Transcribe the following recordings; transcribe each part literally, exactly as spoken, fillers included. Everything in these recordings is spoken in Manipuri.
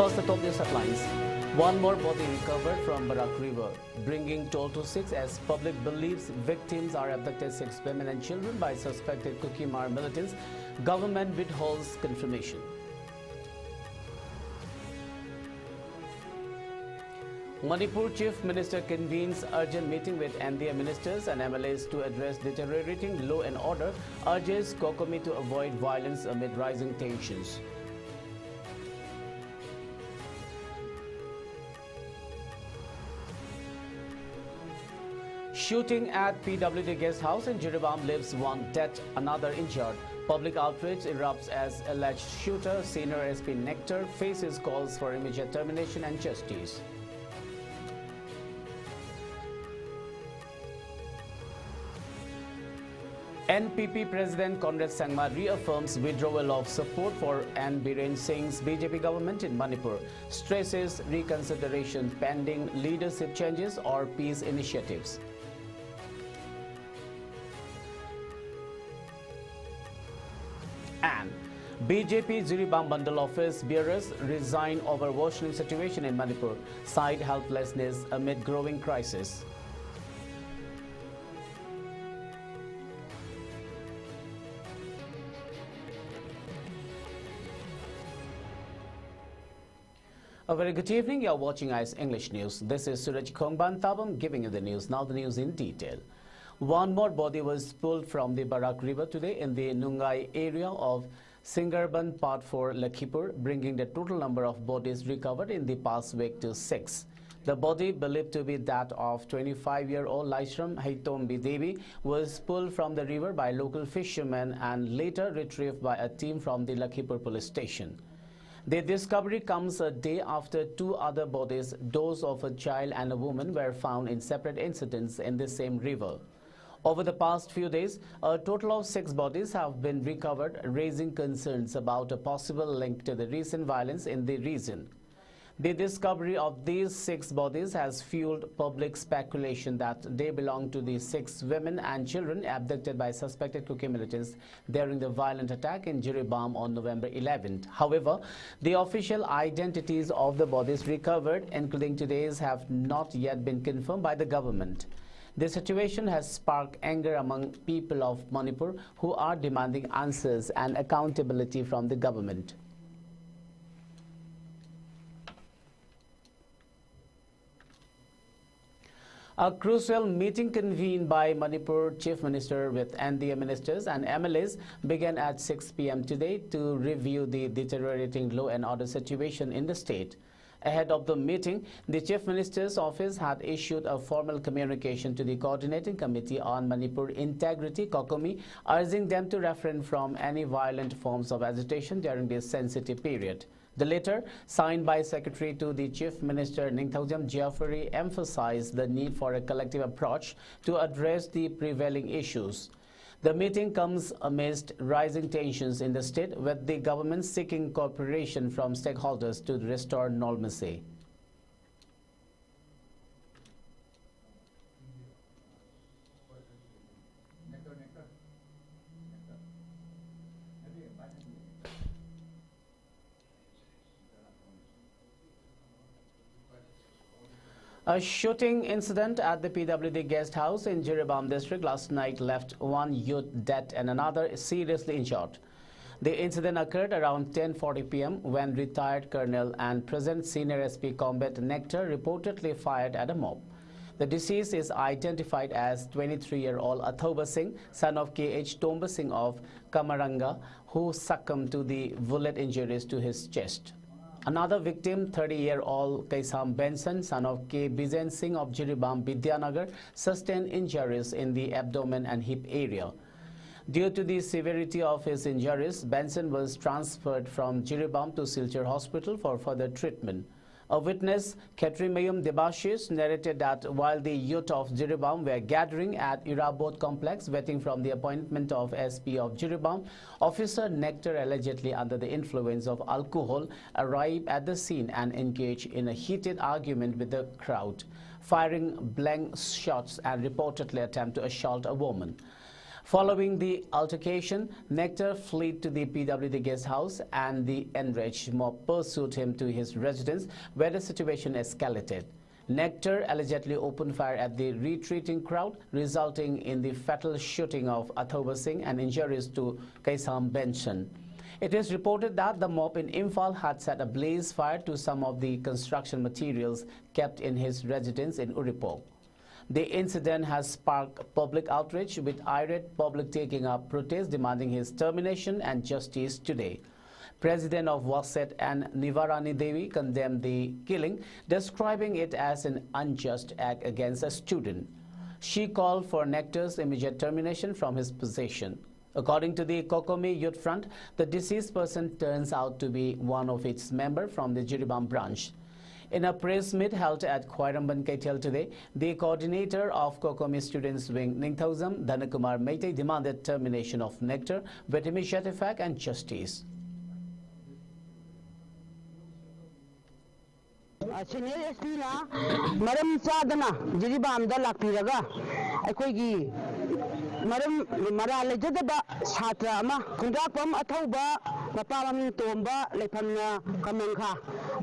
Across the top news headlines, one more body recovered from Barak River, bringing total to six as public believes victims are abducted six women and children by suspected Kuki Mar militants. Government withholds confirmation. Manipur Chief Minister convenes urgent meeting with N D A ministers and M L As to address deteriorating law and order, urges COCOMI to avoid violence amid rising tensions. Shooting at P W D guest house in Jiribam leaves one dead, another injured. Public outrage erupts as alleged shooter, senior S P Nectar, faces calls for immediate termination and justice. N P P President Conrad Sangma reaffirms withdrawal of support for N Biren Singh's B J P government in Manipur, stresses reconsideration pending leadership changes or peace initiatives. And B J P Jiribam Mandal office bearers resign over worsening situation in Manipur, cite helplessness amid growing crisis. A very good evening. You're watching I S English News. This is Suraj Khongban Tabam giving you the news. Now the news in detail. One more body was pulled from the Barak River today in the Nungai area of Singarban Part four, Lakhipur, bringing the total number of bodies recovered in the past week to six. The body, believed to be that of twenty-five-year-old Laishram Haitombi Devi, was pulled from the river by local fishermen and later retrieved by a team from the Lakhipur police station. The discovery comes a day after two other bodies, those of a child and a woman, were found in separate incidents in the same river. Over the past few days, a total of six bodies have been recovered, raising concerns about a possible link to the recent violence in the region. The discovery of these six bodies has fueled public speculation that they belong to the six women and children abducted by suspected Kuki militants during the violent attack in Jiribam on November eleventh. However, the official identities of the bodies recovered, including today's, have not yet been confirmed by the government. The situation has sparked anger among people of Manipur, who are demanding answers and accountability from the government. A crucial meeting convened by Manipur Chief Minister with N D A ministers and M L As began at six p m today to review the deteriorating law and order situation in the state. Ahead of the meeting, the Chief Minister's office had issued a formal communication to the Coordinating Committee on Manipur Integrity, COCOMI, urging them to refrain from any violent forms of agitation during this sensitive period. The letter, signed by Secretary to the Chief Minister Ningthoujam Jafari, emphasized the need for a collective approach to address the prevailing issues. The meeting comes amidst rising tensions in the state, with the government seeking cooperation from stakeholders to restore normalcy. A shooting incident at the P W D guest house in Jiribam district last night left one youth dead and another seriously injured. The incident occurred around ten forty p m when retired Colonel and present Senior S P Combat Nectar reportedly fired at a mob. The deceased is identified as twenty-three-year-old Athoba Singh, son of K H Tomba Singh of Kamaranga, who succumbed to the bullet injuries to his chest. Another victim, thirty-year-old Kaisam Benson, son of K Bijen Singh of Jiribam, Bidyanagar, sustained injuries in the abdomen and hip area. Due to the severity of his injuries, Benson was transferred from Jiribam to Silchar Hospital for further treatment. A witness, Khetrimayum Debashish, narrated that while the youth of Jiribam were gathering at Irabot complex waiting from the appointment of S P of Jiribam, officer Nectar, allegedly under the influence of alcohol, arrived at the scene and engaged in a heated argument with the crowd, firing blank shots and reportedly attempt to assault a woman. Following the altercation, Nectar fled to the P W D guest house and the enraged mob pursued him to his residence, where the situation escalated. Nectar allegedly opened fire at the retreating crowd, resulting in the fatal shooting of Athoba Singh and injuries to Kaisam Benson. It is reported that the mob in Imphal had set a blaze fire to some of the construction materials kept in his residence in Uripok. The incident has sparked public outrage, with irate public taking up protests demanding his termination and justice today. President of WASET and Nivarani Devi condemned the killing, describing it as an unjust act against a student. She called for Nectar's immediate termination from his position. According to the Kokomi Youth Front, the deceased person turns out to be one of its member from the Jiribam branch. In a press meet held at Khwairamband Keithel today, the coordinator of Kokomi Students Wing, Ningthoujam Dhanakumar Meitei, demanded termination of Nectar with immediate effect and justice. Senior S ꯄꯤꯅ ꯃꯔꯝ ꯆꯥꯗꯅ ꯖꯤꯔꯤꯕꯥꯝꯗ ꯂꯥꯛꯄꯤꯔꯒ ꯑꯩꯈꯣꯏꯒꯤ ꯃꯔꯝ ꯃꯔꯥ ꯂꯩꯖꯗꯕ ꯁꯥꯇ꯭ꯔ ꯑꯃ ꯈꯨꯟꯗ꯭ꯔꯥꯛꯄꯝ ꯑꯊꯧꯕ, ꯃꯄꯥ ꯃꯃꯤꯡ ꯇꯣꯝꯕ, ꯂꯩꯐꯝꯅ ꯀꯃꯟꯈꯥ,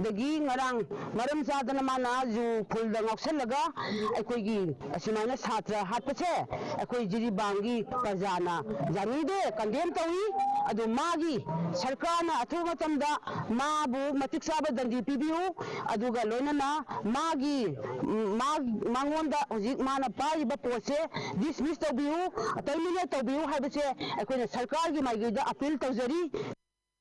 ꯗꯒꯤ ꯉꯔꯥꯡ ꯃꯔꯝ ꯆꯥꯗꯅ ꯃꯥꯅ ꯖꯨ ꯐꯨꯜꯗ ꯉꯥꯎꯁꯜꯂꯒ ꯑꯩꯈꯣꯏꯒꯤ ꯑꯁꯨꯃꯥꯏꯅ ꯁꯥꯇ꯭ꯔ ꯍꯥꯠꯄꯁꯦ ꯑꯩꯈꯣꯏ ꯖꯤꯔꯤꯕꯥꯝꯒꯤ ꯄ꯭ꯔꯖꯥꯅ ꯌꯥꯅꯤꯡꯗꯦ, ꯀꯟꯗꯦꯝ ꯇꯧꯏ꯫ ꯑꯗꯨ ꯃꯥꯒꯤ ꯁꯔꯀꯥꯔꯅ ꯑꯊꯨꯕ ꯃꯇꯝꯗ ꯃꯥꯕꯨ ꯃꯇꯤꯛ ꯆꯥꯕ ꯗꯟꯗꯤ ꯄꯤꯕꯤꯌꯨ꯫ ꯑꯗꯨꯒ ꯂꯣꯏꯅꯅ ꯃꯥꯒꯤ ꯃꯥ- ꯃꯉꯣꯟꯗ ꯍꯧꯖꯤꯛ ꯃꯥꯅ ꯄꯥꯏꯔꯤꯕ ꯄꯣꯠꯁꯦ ꯗꯤꯁꯃꯤꯁ ꯇꯧꯕꯤꯌꯨ, ꯇꯔꯃꯤꯅꯦꯠ ꯇꯧꯕꯤꯌꯨ ꯍꯥꯏꯕꯁꯦ ꯑꯩꯈꯣꯏꯅ ꯁꯔꯀꯥꯔꯒꯤ ꯃꯥꯏꯀꯩꯗ ꯑꯄꯤꯜ ꯇꯧꯖꯔꯤ꯫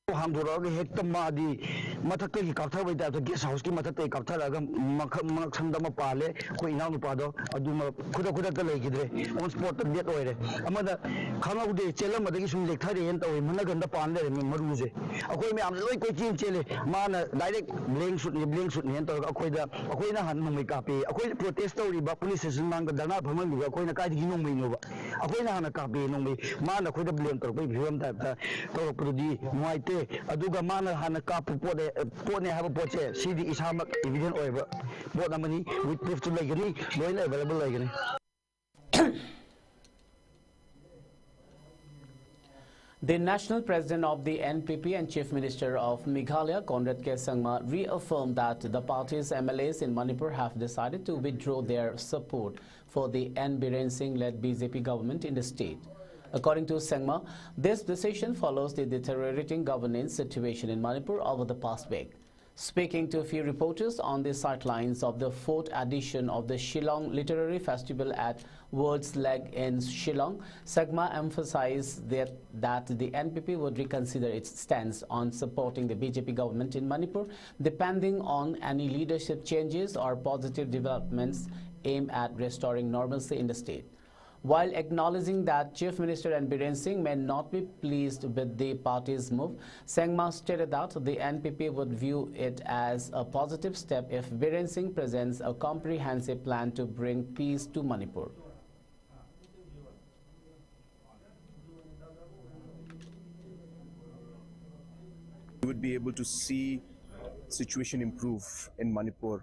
ꯍꯥꯡꯗꯣꯔꯛꯑꯒ ꯍꯦꯛꯇ ꯃꯥꯗꯤ ꯃꯊꯛꯇꯒꯤ ꯀꯥꯞꯊꯕꯩ ꯇꯥꯏꯞꯇ ꯒꯦꯁ ꯍꯥꯎꯁꯀꯤ ꯃꯊꯛꯇꯒꯤ ꯀꯥꯞꯊꯔꯛꯑꯒ ꯃꯈ- ꯃꯉꯛꯁꯝꯗ ꯑꯃ ꯄꯥꯜꯂꯦ꯫ ꯑꯩꯈꯣꯏ ꯏꯅꯥꯎꯅꯨꯄꯥꯗꯣ ꯑꯗꯨꯃ ꯈꯨꯗꯛ ꯈꯨꯗꯛꯇ ꯂꯩꯈꯤꯗ꯭ꯔꯦ, ꯑꯣꯟ ꯁ꯭ꯄꯣꯠꯇ ꯗꯦꯠ ꯑꯣꯏꯔꯦ꯫ ꯑꯃꯅ ꯈꯪꯍꯧꯗꯦ, ꯆꯦꯜꯂꯝꯕꯗꯒꯤ ꯁꯨꯝ ꯂꯦꯛꯊꯔꯛꯑꯦꯅ ꯇꯧꯋꯦ, ꯃꯅꯒꯟꯗ ꯄꯥꯟ ꯂꯩꯔꯝꯃꯦ ꯃꯔꯨꯁꯦ꯫ ꯑꯩꯈꯣꯏ ꯃꯌꯥꯝꯁꯦ ꯂꯣꯏ ꯀꯣꯏꯆꯦꯟ ꯆꯦꯜꯂꯦ꯫ ꯃꯥꯅ ꯗꯥꯏꯔꯦꯛ ꯕ꯭ꯂꯦꯡ ꯁꯨꯠꯅꯤ, ꯕ꯭ꯂꯦꯡ ꯁꯨꯠꯅꯤꯅ ꯇꯧꯔꯒ ꯑꯩꯈꯣꯏꯗ, ꯑꯩꯈꯣꯏꯅ ꯍꯥꯟꯅ ꯅꯣꯡꯃꯩ ꯀꯥꯞꯄꯤ꯫ ꯑꯩꯈꯣꯏ ꯄ꯭ꯔꯣꯇꯦꯁ ꯇꯧꯔꯤꯕ ꯄꯨꯂꯤꯁ ꯁ꯭ꯇꯦꯁꯟ ꯃꯥꯡꯗ ꯙꯔꯅꯥ ꯐꯝꯃꯝꯃꯤꯕ ꯑꯩꯈꯣꯏꯅ ꯀꯥꯏꯗꯒꯤ ꯅꯣꯡꯃꯩꯅꯣꯕ? ꯑꯩꯈꯣꯏꯅ ꯍꯥꯟꯅ ꯀꯥꯞꯄꯤ ꯅꯣꯡꯃꯩ, ꯃꯥꯅ ꯑꯩꯈꯣꯏꯗ ꯕ꯭ꯂꯦꯝ ꯇꯧꯔꯛꯄꯒꯤ ꯐꯤꯕꯝ ꯇꯥꯏꯞꯇ ꯇꯧꯔꯛꯄꯗꯨꯗꯤ ꯅꯨꯡꯉꯥꯏꯇꯦ꯫ ꯑꯗꯨꯒ ꯃꯥꯅ ꯍꯥꯟꯅ ꯀꯥꯞꯄ ꯄꯣꯠꯅꯦ, ꯄꯣꯠꯅꯦ ꯍꯥꯏꯕ ꯄꯣꯠꯁꯦ, ꯁꯤꯗꯤ ꯏꯁꯥꯃꯛ ꯏꯚꯤꯗꯦꯟ ꯑꯣꯏꯕ ꯄꯣꯠ ꯑꯃꯅꯤ꯫ ꯋꯤꯠ ꯄ꯭ꯔꯨꯐꯁꯨ ꯂꯩꯒꯅꯤ, ꯂꯣꯏꯅ ꯑꯦꯚꯦꯂꯦꯕꯜ ꯂꯩꯒꯅꯤ꯫ The National President of the N P P and Chief Minister of Meghalaya, Conrad K Sangma, reaffirmed that the party's M L As in Manipur have decided to withdraw their support for the N Biren Singh led B J P government in the state. According to Sangma, this decision follows the deteriorating governance situation in Manipur over the past week. Speaking to a few reporters on the sidelines of the fourth edition of the Shillong Literary Festival at Words Lake in Shillong, Sangma emphasized that, that the N P P would reconsider its stance on supporting the B J P government in Manipur, depending on any leadership changes or positive developments aimed at restoring normalcy in the state. While acknowledging that Chief Minister N Biren Singh may not be pleased with the party's move, Sangma stated that the N P P would view it as a positive step if Biren Singh presents a comprehensive plan to bring peace to Manipur. We would be able to see situation improve in Manipur.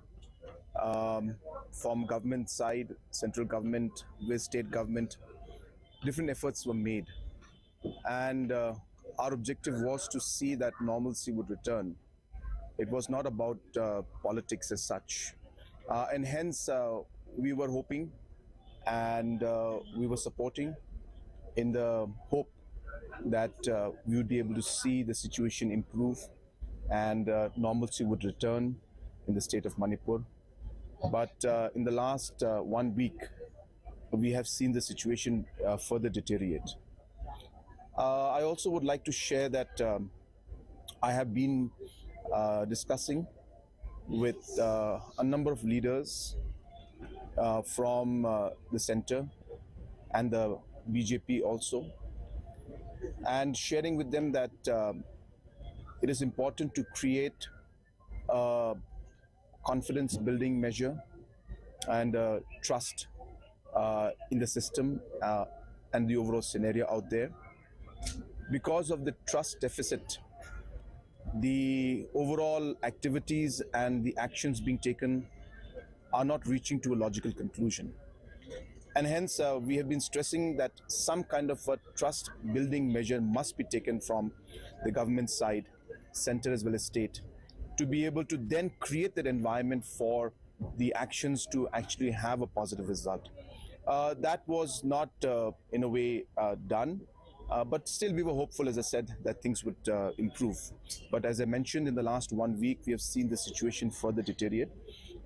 Um, from government side, central government, with state government, different efforts were made. And uh, our objective was to see that normalcy would return. It was not about uh, politics as such. Uh, and hence, uh, we were hoping and uh, we were supporting in the hope that uh, we would be able to see the situation improve and uh, normalcy would return in the state of Manipur. But uh, in the last uh, one week, we have seen the situation uh, further deteriorate. Uh, I also would like to share that um, I have been uh, discussing with uh, a number of leaders uh, from uh, the center and the B J P also, and sharing with them that uh, it is important to create a confidence building measure and uh, trust uh, in the system uh, and the overall scenario out there. Because of the trust deficit, the overall activities and the actions being taken are not reaching to a logical conclusion. And hence, uh, we have been stressing that some kind of a trust building measure must be taken from the government side, center as well as state, to be able to then create that environment for the actions to actually have a positive result. Uh, that was not, uh, in a way, uh, done. Uh, but still, we were hopeful, as I said, that things would uh, improve. But as I mentioned, in the last one week, we have seen the situation further deteriorate.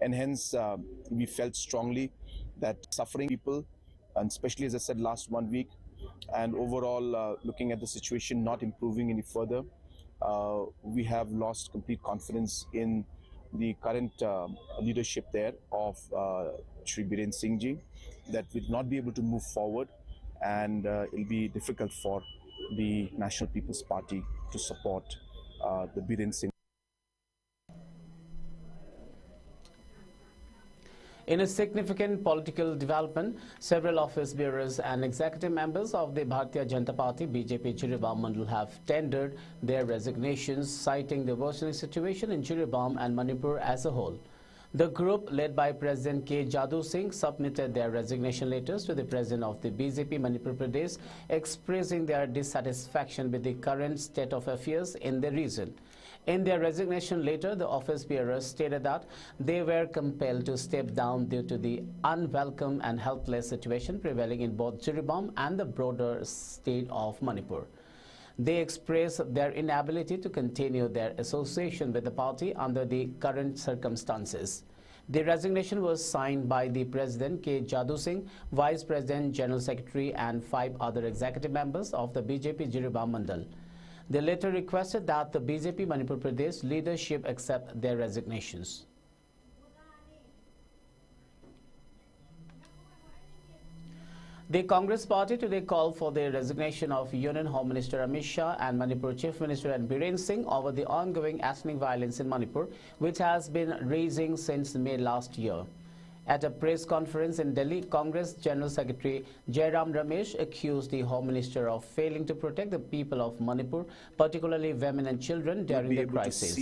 And hence, uh, we felt strongly that suffering people, and especially, as I said, last one week, and overall, uh, looking at the situation not improving any further, uh, we have lost complete confidence in the current uh, leadership there of uh, Shri Biren Singh ji, that will not be able to move forward, and uh, it'll be difficult for the National People's Party to support uh, the Biren Singh. In a significant political development, several office bearers and executive members of the Bharatiya Janata Party, B J P, Jiribam Mandal have tendered their resignations, citing the worsening situation in Jiribam and Manipur as a whole. The group, led by President K Jadu Singh, submitted their resignation letters to the president of the B J P Manipur Pradesh, expressing their dissatisfaction with the current state of affairs in the region. In their resignation letter, the office bearers stated that they were compelled to step down due to the unwelcome and helpless situation prevailing in both Jiribam and the broader state of Manipur. They expressed their inability to continue their association with the party under the current circumstances. The resignation was signed by the President K Jadu Singh, Vice President, General Secretary, and five other executive members of the B J P Jiribam Mandal. They later requested that the B J P Manipur Pradesh leadership accept their resignations. The Congress party today called for the resignation of Union Home Minister Amit Shah and Manipur Chief Minister N Biren Singh over the ongoing ethnic violence in Manipur, which has been raging since May last year. At a press conference in Delhi, Congress General Secretary Jairam Ramesh accused the Home Minister of failing to protect the people of Manipur, particularly women and children, during the crisis.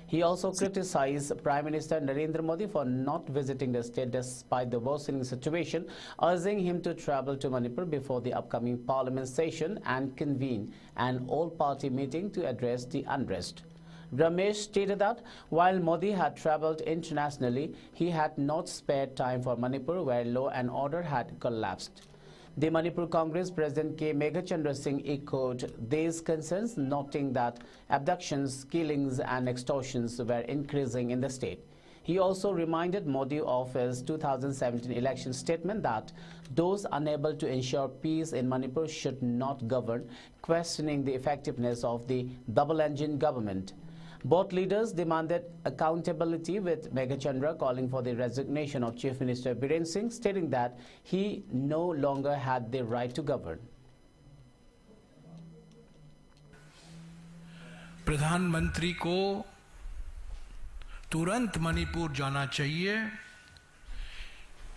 He also criticized Prime Minister Narendra Modi for not visiting the state despite the worsening situation, urging him to travel to Manipur before the upcoming parliament session and convene an all-party meeting to address the unrest. Ramesh stated that while Modi had traveled internationally, he had not spared time for Manipur, where law and order had collapsed. The Manipur Congress President K Meghachandra Singh echoed these concerns, noting that abductions, killings, and extortions were increasing in the state. He also reminded Modi of his two thousand seventeen election statement that those unable to ensure peace in Manipur should not govern, questioning the effectiveness of the double-engine government. Both leaders demanded accountability, with Meghachandra calling for the resignation of Chief Minister Biren Singh, stating that he no longer had the right to govern. प्रधानमंत्री को तुरंत मणिपुर जाना चाहिए,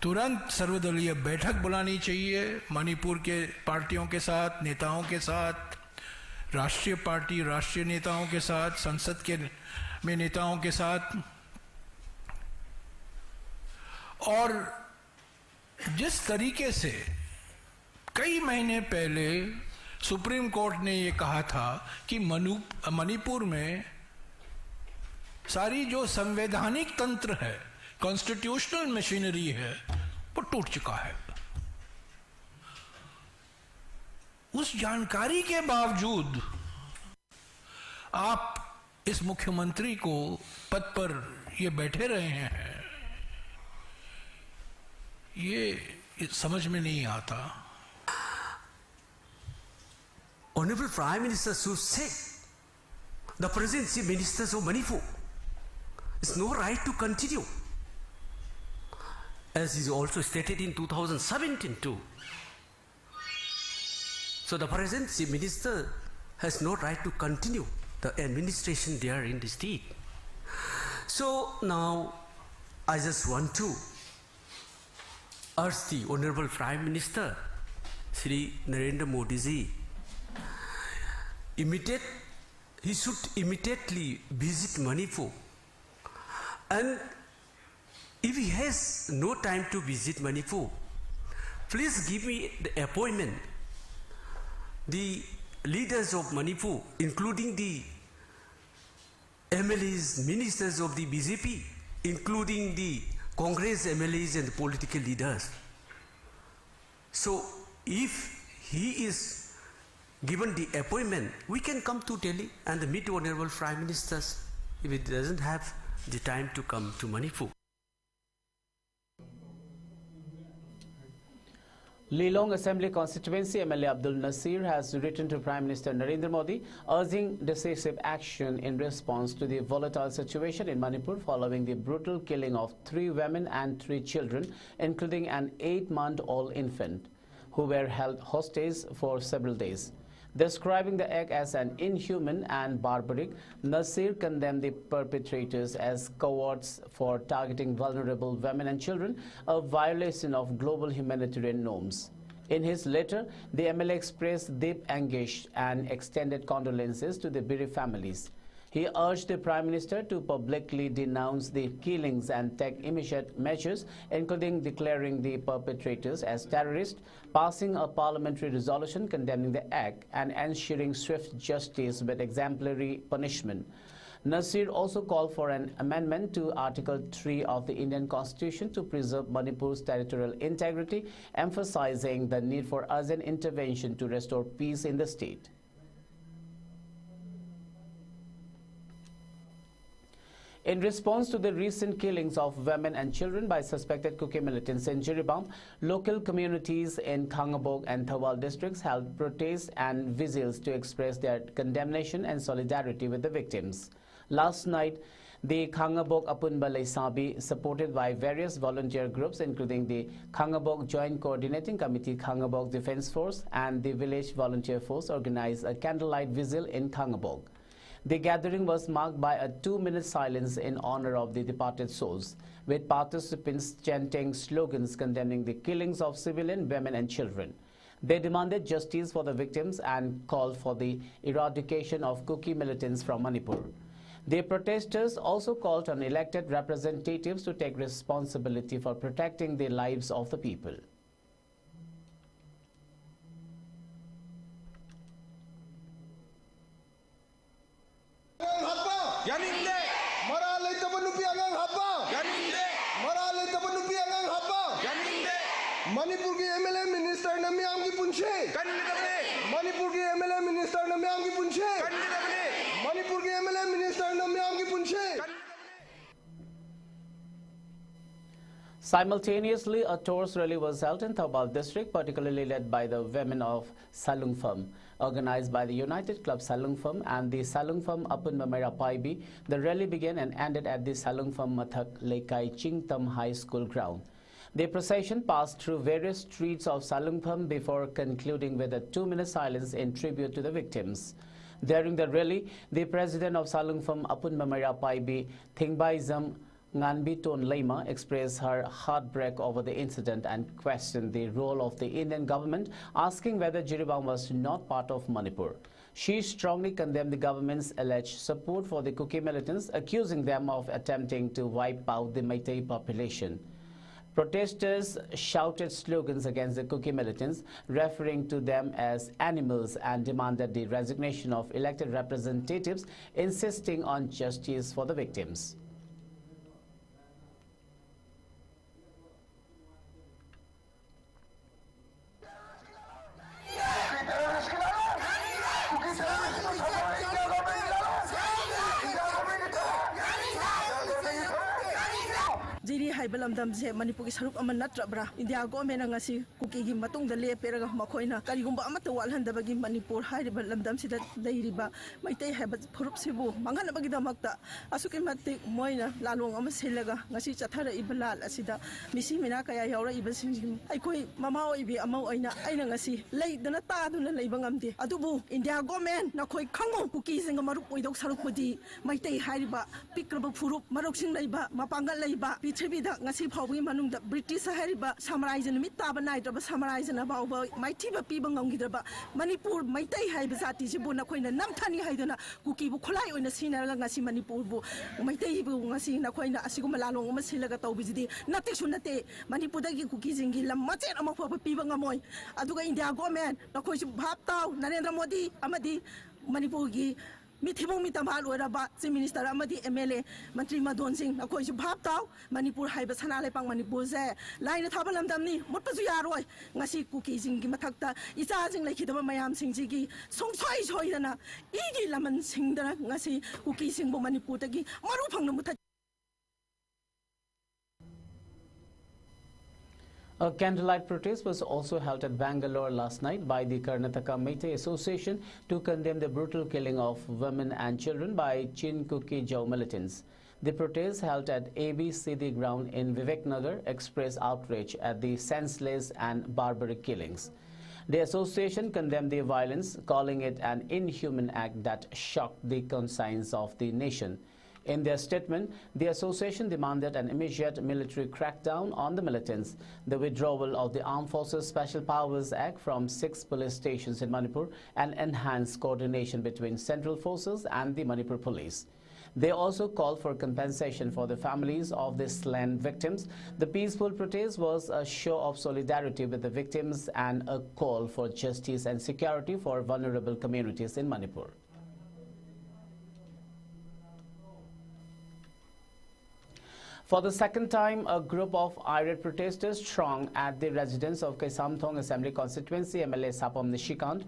तुरंत सर्वदलीय बैठक बुलानी चाहिए मणिपुर के पार्टियों के साथ, नेताओं के साथ, राष्ट्रीय पार्टी, राष्ट्रीय नेताओं के साथ, संसद के में नेताओं के साथ। और जिस तरीके से कई महीने पहले सुप्रीम कोर्ट ने ये कहा था कि मनु मणिपुर में सारी जो संवैधानिक तंत्र है, कॉन्स्टिट्यूशनल मशीनरी है, वो टूट चुका है। उस जानकारी के बावजूद आप इस मुख्यमंत्री को पद पर ये बैठे रहे हैं, ये समझ में नहीं आता। Honorable Prime Minister should say the present Chief Ministers of Manipur is no right to continue, as is also stated in two thousand seventeen too. So the present Chief Minister has no right to continue the administration there in the state. So now I just want to urge the Honorable Prime Minister, Shri Narendra Modi ji, immediate, he should immediately visit Manipur. And if he has no time to visit Manipur, please give me the appointment. The leaders of Manipur, including the M L As, ministers of the B J P, including the Congress M L As and political leaders. So, if he is given the appointment, we can come to Delhi and meet Honorable Prime Ministers if he doesn't have the time to come to Manipur. Lilong Assembly Constituency M L A Abdul Nasir has written to Prime Minister Narendra Modi urging decisive action in response to the volatile situation in Manipur following the brutal killing of three women and three children, including an eight-month-old infant, who were held hostage for several days. Describing the act as an inhuman and barbaric, Nasir condemned the perpetrators as cowards for targeting vulnerable women and children, a violation of global humanitarian norms. In his letter, the M L A expressed deep anguish and extended condolences to the bereaved families. He urged the Prime Minister to publicly denounce the killings and take immediate measures, including declaring the perpetrators as terrorists, passing a parliamentary resolution condemning the act, and ensuring swift justice with exemplary punishment. Nasir also called for an amendment to Article three of the Indian Constitution to preserve Manipur's territorial integrity, emphasizing the need for urgent intervention to restore peace in the state. In response to the recent killings of women and children by suspected Kuki militants in Jiribam, local communities in Khangabok and Thoubal districts held protests and vigils to express their condemnation and solidarity with the victims. Last night, the Khangabok Apunba Leisabi, supported by various volunteer groups including the Khangabok Joint Coordinating Committee, Khangabok Defence Force and the Village Volunteer Force, organized a candlelight vigil in Khangabok. The gathering was marked by a two-minute silence in honor of the departed souls, with participants chanting slogans condemning the killings of civilian women and children. They demanded justice for the victims and called for the eradication of Kuki militants from Manipur. The protesters also called on elected representatives to take responsibility for protecting the lives of the people. ꯑꯉꯥꯡ ꯍꯥꯠꯄ! ꯌꯥꯅꯤꯡꯗꯦ! ꯃꯔꯥꯜ ꯂꯩꯇꯕ ꯅꯨꯄꯤ ꯑꯉꯥꯡ ꯍꯥꯠꯄ! ꯌꯥꯅꯤꯡꯗꯦ! ꯃꯔꯥꯜ ꯂꯩꯇꯕ ꯅꯨꯄꯤ ꯑꯉꯥꯡ ꯍꯥꯠꯄ! ꯌꯥꯅꯤꯡꯗꯦ! ꯃꯅꯤꯄꯨꯔꯒꯤ ꯑꯦꯝ ꯑꯦꯜ ꯑꯦ ꯃꯤꯅꯤꯁꯇꯔꯅ ꯃꯤꯌꯥꯝꯒꯤ ꯄꯨꯟꯁꯤ! ꯀꯟꯒꯗꯕꯅꯤ! ꯃꯅꯤꯄꯨꯔꯒꯤ ꯑꯦꯝ ꯑꯦꯜ ꯑꯦ ꯃꯤꯅꯤꯁꯇꯔꯅ ꯃꯤꯌꯥꯝꯒꯤ ꯄꯨꯟꯁꯤ! ꯀꯟꯒꯗꯕꯅꯤ! ꯃꯅꯤꯄꯨꯔꯒꯤ ꯑꯦꯝ ꯑꯦꯜ ꯑꯦ ꯃꯤꯅꯤꯁꯇꯔꯅ ꯃꯤꯌꯥꯝꯒꯤ ꯄꯨꯟꯁꯤ! Simultaneously, a torch rally was held in Thoubal district, particularly led by the women of Salungpham. Organized by the United Club Salungpham and the Salungpham Apunba Meira Paibi, the rally began and ended at the Salungpham Mathak Leikai Chingtam High School ground. The procession passed through various streets of Salungpham before concluding with a two-minute silence in tribute to the victims. During the rally, the president of Salungpham Apunba Meira Paibi, Thingbaizam Nganbiton Leima, expressed her heartbreak over the incident and questioned the role of the Indian government, asking whether Jiribam was not part of Manipur. She strongly condemned the government's alleged support for the Kuki militants, accusing them of attempting to wipe out the Meitei population. Protesters shouted slogans against the Kuki militants, referring to them as animals, and demanded the resignation of elected representatives, insisting on justice for the victims. ꯖꯤꯔꯤ ꯍꯥꯏꯕ ꯂꯝꯗꯝꯁꯦ ꯃꯅꯤꯄꯨꯔꯒꯤ ꯁꯔꯨꯛ ꯑꯃ ꯅꯠꯇ꯭ꯔꯕ꯭ꯔꯥ? ꯏꯟꯗꯤꯌꯥ ꯒꯣꯔꯃꯦꯟꯅ ꯉꯁꯤ ꯀꯨꯀꯤꯒꯤ ꯃꯇꯨꯡꯗ ꯂꯦꯞꯄꯦꯔꯒ ꯃꯈꯣꯏꯅ ꯀꯔꯤꯒꯨꯝꯕ ꯑꯃꯠꯇ ꯋꯥꯠꯍꯟꯗꯕꯒꯤ ꯃꯅꯤꯄꯨꯔ ꯍꯥꯏꯔꯤꯕ ꯂꯝꯗꯝꯁꯤꯗ ꯂꯩꯔꯤꯕ ꯃꯩꯇꯩ ꯍꯥꯏꯕ ꯐꯨꯔꯨꯞꯁꯤꯕꯨ ꯃꯥꯡꯍꯟꯅꯕꯒꯤꯗꯃꯛꯇ ꯑꯁꯨꯛꯀꯤ ꯃꯇꯤꯛ ꯃꯣꯏꯅ ꯂꯥꯂꯣꯡ ꯑꯃ ꯁꯤꯜꯂꯒ ꯉꯁꯤ ꯆꯠꯊꯔꯛꯏꯕ ꯂꯥꯟ ꯑꯁꯤꯗ ꯃꯤꯁꯤ ꯃꯤꯅꯥ ꯀꯌꯥ ꯌꯥꯎꯔꯛꯏꯕꯁꯤꯡꯁꯤ ꯑꯩꯈꯣꯏ ꯃꯃꯥ ꯑꯣꯏꯕꯤ ꯑꯃ ꯑꯣꯏꯅ ꯑꯩꯅ ꯉꯁꯤ ꯂꯩꯗꯅ ꯇꯥꯗꯨꯅ ꯂꯩꯕ ꯉꯝꯗꯦ꯫ ꯑꯗꯨꯕꯨ ꯏꯟꯗꯤꯌꯥ ꯒꯣꯔꯃꯦꯟ, ꯅꯈꯣꯏ ꯈꯪꯉꯨ, ꯀꯨꯀꯤꯁꯤꯡꯒ ꯃꯔꯨꯞ ꯑꯣꯏꯗꯧ ꯁꯔꯨꯛꯄꯨꯗꯤ ꯃꯩꯇꯩ ꯍꯥꯏꯔꯤꯕ ꯄꯤꯛꯈ꯭ꯔꯕ ꯐꯨꯔꯨꯞ, ꯃꯔꯧꯁꯤꯡ ꯂꯩꯕ, ꯃꯄꯥꯡꯒꯜ ꯂꯩꯕ, ꯄ꯭ꯔꯤꯊꯤꯕꯤꯗ ꯉꯁꯤ ꯐꯥꯎꯕꯒꯤ ꯃꯅꯨꯡꯗ ꯕ꯭ꯔꯤꯇꯤꯁ ꯍꯥꯏꯔꯤꯕ ꯁꯥꯝꯔꯥꯖ꯭ꯌꯅ ꯃꯤꯠ ꯇꯥꯕ ꯅꯥꯏꯗ꯭ꯔꯕ ꯁꯥꯝꯔꯥꯖ꯭ꯌꯅ ꯐꯥꯎꯕ ꯃꯥꯏꯊꯤꯕ ꯄꯤꯕ ꯉꯝꯈꯤꯗ꯭ꯔꯕ ꯃꯅꯤꯄꯨꯔ ꯃꯩꯇꯩ ꯍꯥꯏꯕ ꯖꯥꯇꯤꯁꯤꯕꯨ ꯅꯈꯣꯏꯅ ꯅꯝꯊꯅꯤ ꯍꯥꯏꯗꯨꯅ ꯀꯨꯀꯤꯕꯨ ꯈꯨꯠꯂꯥꯏ ꯑꯣꯏꯅ ꯁꯤꯖꯤꯟꯅꯔꯒ ꯉꯁꯤ ꯃꯅꯤꯄꯨꯔꯕꯨ, ꯃꯩꯇꯩꯕꯨ ꯉꯁꯤ ꯅꯈꯣꯏꯅ ꯑꯁꯤꯒꯨꯝꯕ ꯂꯥꯂꯣꯡ ꯑꯃ ꯁꯤꯜꯂꯒ ꯇꯧꯕꯁꯤꯗꯤ ꯅꯠꯇꯦꯁꯨ ꯅꯠꯇꯦ꯫ ꯃꯅꯤꯄꯨꯔꯗꯒꯤ ꯀꯨꯀꯤꯁꯤꯡꯒꯤ ꯂꯝ ꯃꯆꯦꯠ ꯑꯃ ꯐꯥꯎꯕ ꯄꯤꯕ ꯉꯝꯃꯣꯏ꯫ ꯑꯗꯨꯒ ꯏꯟꯗꯤꯌꯥ ꯒꯣꯔꯃꯦꯟ, ꯅꯈꯣꯏꯁꯨ ꯚꯥꯞ ꯇꯥꯎ, ꯅꯔꯦꯟꯗ꯭ꯔ ꯃꯣꯗꯤ ꯑꯃꯗꯤ ꯃꯅꯤꯄꯨꯔꯒꯤ ꯃꯤꯊꯤꯕꯣꯡ ꯃꯤꯇꯝꯍꯥ ꯂꯣꯏꯔꯕ ꯆꯤꯐ ꯃꯤꯅꯤꯁꯇꯔ ꯑꯃꯗꯤ ꯑꯦꯝ ꯑꯦꯜ ꯑꯦ, ꯃꯟꯇ꯭ꯔꯤ ꯃꯗꯣꯟꯁꯤꯡ, ꯅꯈꯣꯏꯁꯨ ꯚꯥꯞ ꯇꯥꯎ꯫ ꯃꯅꯤꯄꯨꯔ ꯍꯥꯏꯕ ꯁꯅꯥ ꯂꯩꯄꯥꯛ ꯃꯅꯤꯄꯨꯔꯁꯦ ꯂꯥꯏꯅ ꯊꯥꯕ ꯂꯝꯗꯝꯅꯤ, ꯃꯨꯠꯄꯁꯨ ꯌꯥꯔꯣꯏ꯫ ꯉꯁꯤ ꯀꯨꯀꯤꯁꯤꯡꯒꯤ ꯃꯊꯛꯇ ꯏꯆꯥꯁꯤꯡ ꯂꯩꯈꯤꯗꯕ ꯃꯌꯥꯝꯁꯤꯡꯁꯤꯒꯤ ꯁꯨꯡꯁꯣꯏ ꯁꯣꯏꯗꯅ ꯏꯒꯤ ꯂꯃꯟ ꯁꯤꯡꯗꯅ ꯉꯁꯤ ꯀꯨꯀꯤꯁꯤꯡꯕꯨ ꯃꯅꯤꯄꯨꯔꯗꯒꯤ ꯃꯔꯨ ꯐꯪꯅ ꯃꯨꯊꯠ A candlelight protest was also held at Bangalore last night by the Karnataka Meitei Association to condemn the brutal killing of women and children by Chin Kuki Zo militants. The protest, held at A B C D ground in Vivek Nagar, expressed outrage at the senseless and barbaric killings. The association condemned the violence, calling it an inhuman act that shocked the conscience of the nation. In their statement, the association demanded an immediate military crackdown on the militants, the withdrawal of the Armed Forces Special Powers Act from six police stations in Manipur, and enhanced coordination between central forces and the Manipur police. They also called for compensation for the families of the slain victims. The peaceful protest was a show of solidarity with the victims and a call for justice and security for vulnerable communities in Manipur. For the second time, a group of irate protesters thronged at the residence of Keisamthong Assembly Constituency M L A Sapam Nishikant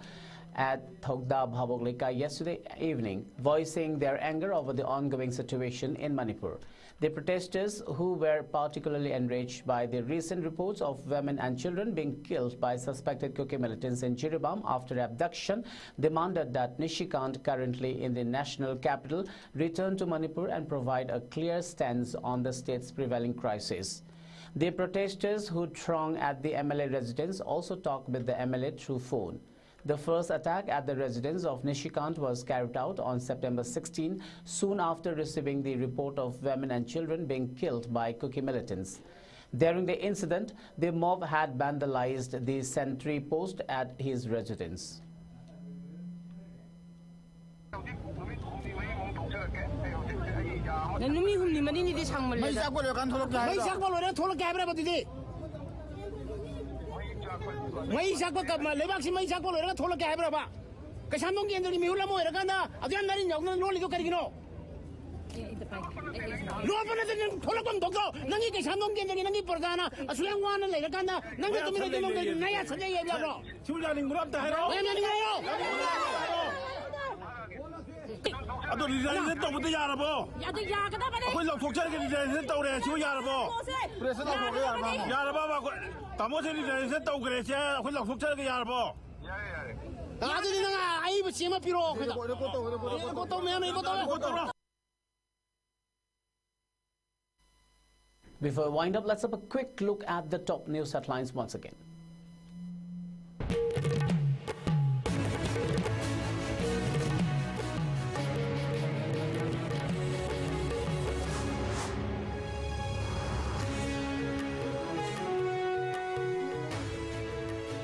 at Thokda Bhabok Leikai yesterday evening, voicing their anger over the ongoing situation in Manipur. The protesters, who were particularly enraged by the recent reports of women and children being killed by suspected Kuki militants in Jiribam after abduction, demanded that Nishikant, currently in the national capital, return to Manipur and provide a clear stance on the state's prevailing crisis. The protesters, who thronged at the M L A residence, also talked with the M L A through phone. The first attack at the residence of Nishikant was carried out on September sixteen, soon after receiving the report of women and children being killed by Kuki militants. During the incident, the mob had vandalized the sentry post at his residence. ꯅꯪ ꯅꯨꯃꯤꯠ ꯍꯨꯝꯅꯤ ꯃꯔꯤꯅꯤꯗꯤ ꯃꯩ ꯁꯥꯡꯃꯜꯂꯦꯗ꯫ ꯆꯥꯛꯄ ꯂꯣꯏꯔꯀꯥꯟꯗ ꯊꯣꯛꯂꯛꯀꯦ ꯃꯩ ꯍꯥꯏꯕ꯭ꯔꯥ? ꯆꯥꯛꯄ ꯂꯣꯏꯔꯒ ꯊꯣꯛꯂꯛꯀꯦ ꯍꯥꯏꯕ꯭ꯔꯕ ꯑꯗꯨꯗꯤ? ꯃꯩ ꯆꯥꯛꯄ ꯀ- ꯂꯩꯕꯥꯛꯁꯤ ꯃꯩ ꯆꯥꯛꯄ ꯂꯣꯏꯔꯒ ꯊꯣꯛꯂꯛꯀꯦ ꯍꯥꯏꯕ꯭ꯔꯕ? ꯀꯩꯁꯥꯝꯊꯣꯡ ꯀꯦꯟꯗ꯭ꯔꯒꯤ ꯃꯤꯍꯨꯠ ꯑꯃ ꯑꯣꯏꯔꯀꯥꯟꯗ ꯑꯗꯨ ꯌꯥꯝ ꯅꯥꯔꯤꯟ ꯌꯥꯎꯗꯅ ꯂꯣꯜꯂꯤꯗꯣ ꯀꯔꯤꯒꯤꯅꯣ? ꯂꯣꯠꯄ ꯅꯠꯇꯦ, ꯅꯪ ꯊꯣꯛꯂꯛꯄ ꯑꯃ ꯊꯣꯛꯇ꯭ꯔꯣ? ꯅꯪꯒꯤ ꯀꯩꯁꯥꯝꯊꯣꯡ ꯀꯦꯟꯗ꯭ꯔꯒꯤ ꯅꯪꯒꯤ ꯄ꯭ꯔꯖꯥꯅ ꯑꯁꯨꯛ ꯌꯥꯝ ꯋꯥꯅ ꯂꯩꯔꯀꯥꯟꯗ ꯅꯪꯅ ꯇꯨꯃꯤꯟ ꯂꯩꯗꯣ ꯅꯪ ꯀꯔꯤꯒꯤꯅꯣ? ꯅꯌꯥ ꯁꯟꯌꯥ ꯌꯥꯏꯕ ꯌꯥꯕ꯭ꯔꯣ? ꯁꯤꯕꯨ ꯌꯥꯅꯤꯡꯕ꯭ꯔꯣ ꯑꯝꯇ ꯍꯥꯏꯔꯛꯑꯣ꯫ ꯌꯥꯝ ꯌꯥꯅꯤꯡꯉꯦ ꯍꯥꯏꯔꯣ? ꯑꯗꯣ ꯔꯤꯖꯥꯏꯟ ꯇꯧꯕꯗ ꯌꯥꯔꯕꯣ? ꯑꯗꯨ ꯌꯥꯒꯗꯕꯅꯦ꯫ ꯑꯩꯈꯣꯏ ꯂꯧꯊꯣꯛꯆꯔꯒꯦ, ꯔꯤꯖꯥꯏꯟ ꯇꯧꯔꯦ, ꯁꯤꯕꯨ ꯌꯥꯔꯕꯣ? ꯄ꯭ꯔꯦꯁꯇ ꯂꯧꯊꯣꯛꯄ ꯌꯥꯔꯕ? ꯌꯥꯔꯕ ꯑꯩꯈꯣꯏ ꯇꯥꯃꯣꯁꯦ ꯔꯤꯖꯥꯏꯟ ꯇꯧꯈ꯭ꯔꯦ, ꯁꯦ ꯑꯩꯈꯣꯏ ꯂꯧꯊꯣꯛꯆꯔꯒꯦ, ꯌꯥꯔꯕꯣ? ꯑꯗꯨꯗꯤ ꯅꯪ ꯑꯏꯕ ꯆꯦ ꯑꯃ ꯄꯤꯔꯛꯑꯣ ꯑꯩꯈꯣꯏꯗ꯫ ꯔꯦꯀꯣꯔꯠ ꯇꯧ, ꯔꯦꯀꯣꯔꯠ ꯇꯧ꯫ ꯔꯦꯀꯣꯔꯠ ꯇꯧꯔꯣ꯫ Before we wind up, let's have a quick look at the top news headlines once again.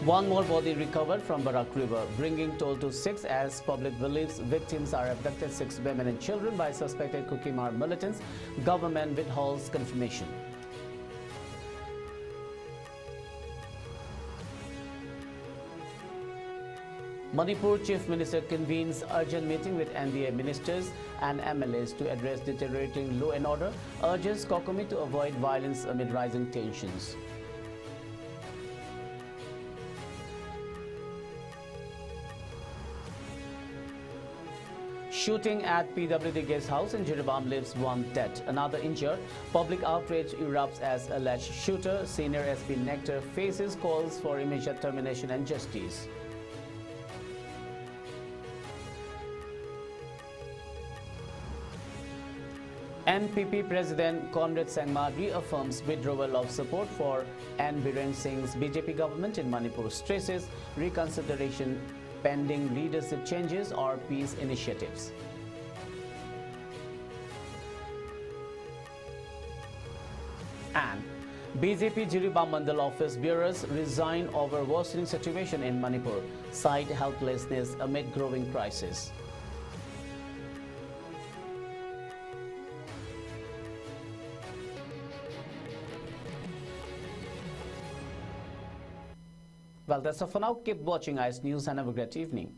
One more body recovered from Barak River, bringing total to six as public believes victims are abducted, six women and children, by suspected Kukimar militants, government withholds confirmation. Manipur Chief Minister convenes urgent meeting with N D A ministers and M L As to address deteriorating law and order, urges COCOMI to avoid violence amid rising tensions. Shooting at P W D guest house in Jiribam leaves one dead, another injured. Public outrage erupts as alleged shooter, senior S P Nectar, faces calls for immediate termination and justice. N P P President Conrad Sangma reaffirms withdrawal of support for N Biren Singh's B J P government in Manipur, stresses reconsideration pending leadership changes or peace initiatives. And B J P Jiribam Mandal office bearers resign over worsening situation in Manipur, cite helplessness amid growing crisis. Well, that's all for now. Keep watching I S News and have a great evening.